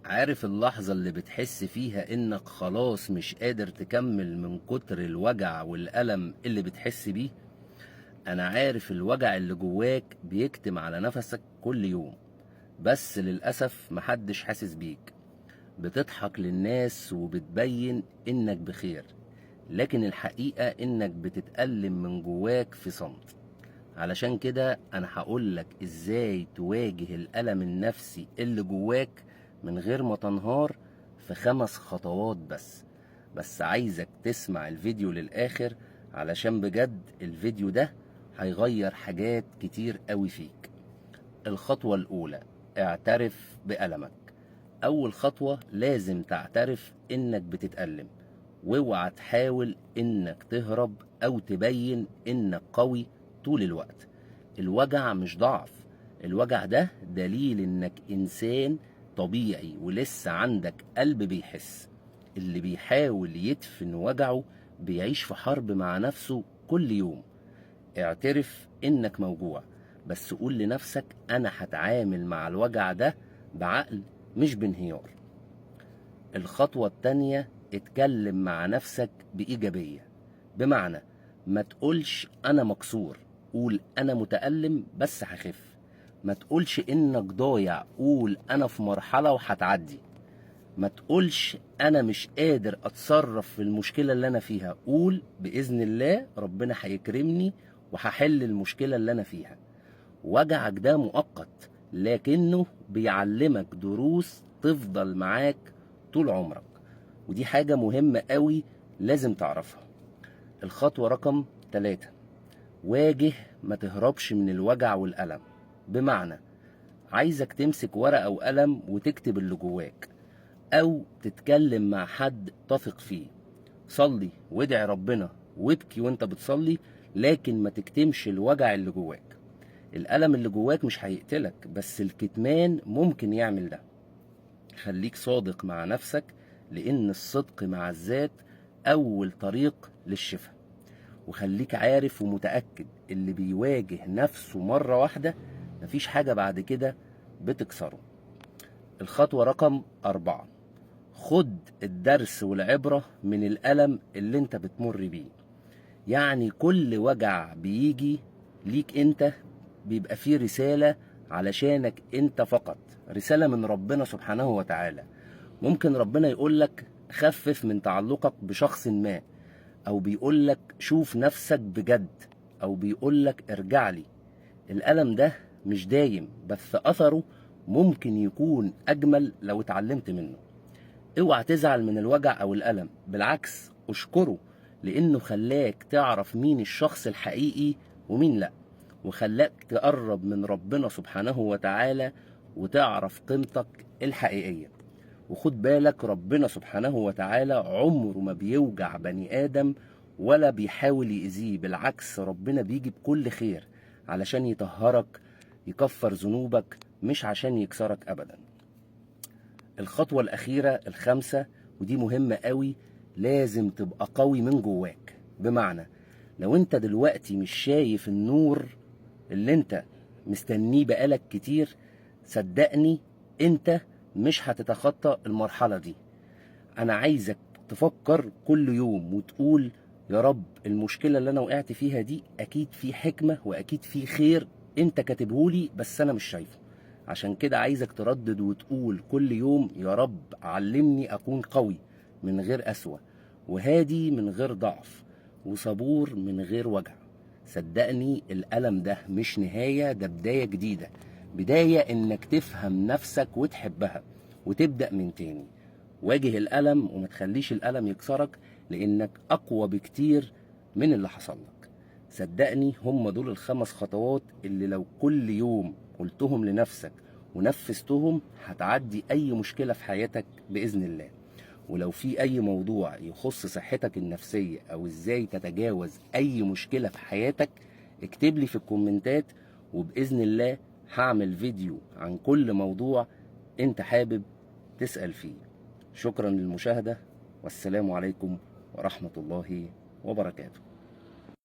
عارف اللحظة اللي بتحس فيها انك خلاص مش قادر تكمل من كتر الوجع والألم اللي بتحس بيه؟ انا عارف الوجع اللي جواك بيكتم على نفسك كل يوم، بس للأسف محدش حاسس بيك. بتضحك للناس وبتبين انك بخير، لكن الحقيقة انك بتتألم من جواك في صمت. علشان كده انا هقولك ازاي تواجه الألم النفسي اللي جواك من غير ما تنهار في 5 خطوات بس عايزك تسمع الفيديو للآخر، علشان بجد الفيديو ده هيغير حاجات كتير قوي فيك. الخطوة الأولى، اعترف بألمك. أول خطوة لازم تعترف إنك بتتألم، واوعى تحاول إنك تهرب أو تبين إنك قوي طول الوقت. الوجع مش ضعف، الوجع ده دليل إنك إنسان طبيعي ولسه عندك قلب بيحس. اللي بيحاول يدفن وجعه بيعيش في حرب مع نفسه كل يوم. اعترف إنك موجوع، بس قول لنفسك أنا هتعامل مع الوجع ده بعقل مش بانهيار. الخطوة التانية، اتكلم مع نفسك بإيجابية. بمعنى ما تقولش أنا مكسور، قول أنا متألم بس هخف. ما تقولش إنك ضايع، قول أنا في مرحلة وهتعدي. ما تقولش أنا مش قادر أتصرف في المشكلة اللي أنا فيها، قول بإذن الله ربنا هيكرمني وهحل المشكلة اللي أنا فيها. وجعك ده مؤقت، لكنه بيعلمك دروس تفضل معاك طول عمرك، ودي حاجة مهمة قوي لازم تعرفها. الخطوة رقم 3، واجه، ما تهربش من الوجع والألم. بمعنى عايزك تمسك ورقة وقلم وتكتب اللي جواك، أو تتكلم مع حد تثق فيه. صلي وادعي ربنا وابكي وانت بتصلي، لكن ما تكتمش الوجع اللي جواك. الألم اللي جواك مش هيقتلك، بس الكتمان ممكن يعمل ده. خليك صادق مع نفسك، لأن الصدق مع الذات أول طريق للشفاء. وخليك عارف ومتأكد اللي بيواجه نفسه مرة واحدة مفيش حاجة بعد كده بتكسره. الخطوة رقم 4، خد الدرس والعبرة من الألم اللي انت بتمر بيه. يعني كل وجع بيجي ليك انت بيبقى فيه رسالة علشانك انت فقط، رسالة من ربنا سبحانه وتعالى. ممكن ربنا يقولك خفف من تعلقك بشخص ما، او بيقولك شوف نفسك بجد، او بيقولك ارجع لي. الألم ده مش دايم، بس أثره ممكن يكون أجمل لو اتعلمت منه. اوعى تزعل من الوجع أو الألم، بالعكس اشكره، لأنه خلاك تعرف مين الشخص الحقيقي ومين لأ، وخلاك تقرب من ربنا سبحانه وتعالى وتعرف قيمتك الحقيقية. وخد بالك، ربنا سبحانه وتعالى عمره ما بيوجع بني آدم ولا بيحاول يأذيه، بالعكس ربنا بيجي بكل خير علشان يطهرك، يكفر ذنوبك، مش عشان يكسرك أبدا. الخطوة الأخيرة 5، ودي مهمة قوي، لازم تبقى قوي من جواك. بمعنى لو انت دلوقتي مش شايف النور اللي انت مستنيه بقالك كتير، صدقني انت مش هتتخطى المرحلة دي. انا عايزك تفكر كل يوم وتقول يا رب المشكلة اللي انا وقعت فيها دي اكيد في حكمة واكيد في خير انت كاتبهولي بس انا مش شايفه. عشان كده عايزك تردد وتقول كل يوم يا رب علمني اكون قوي من غير قسوة، وهادي من غير ضعف، وصبور من غير وجع. صدقني الألم ده مش نهاية، ده بداية جديدة، بداية انك تفهم نفسك وتحبها وتبدأ من تاني. واجه الألم وما تخليش الألم يكسرك، لأنك أقوى بكتير من اللي حصل لك. صدقني هم دول 5 خطوات اللي لو كل يوم قلتهم لنفسك ونفذتهم هتعدي أي مشكلة في حياتك بإذن الله. ولو في أي موضوع يخص صحتك النفسية أو إزاي تتجاوز أي مشكلة في حياتك، اكتب لي في الكومنتات، وبإذن الله هعمل فيديو عن كل موضوع انت حابب تسأل فيه. شكرا للمشاهدة، والسلام عليكم ورحمة الله وبركاته.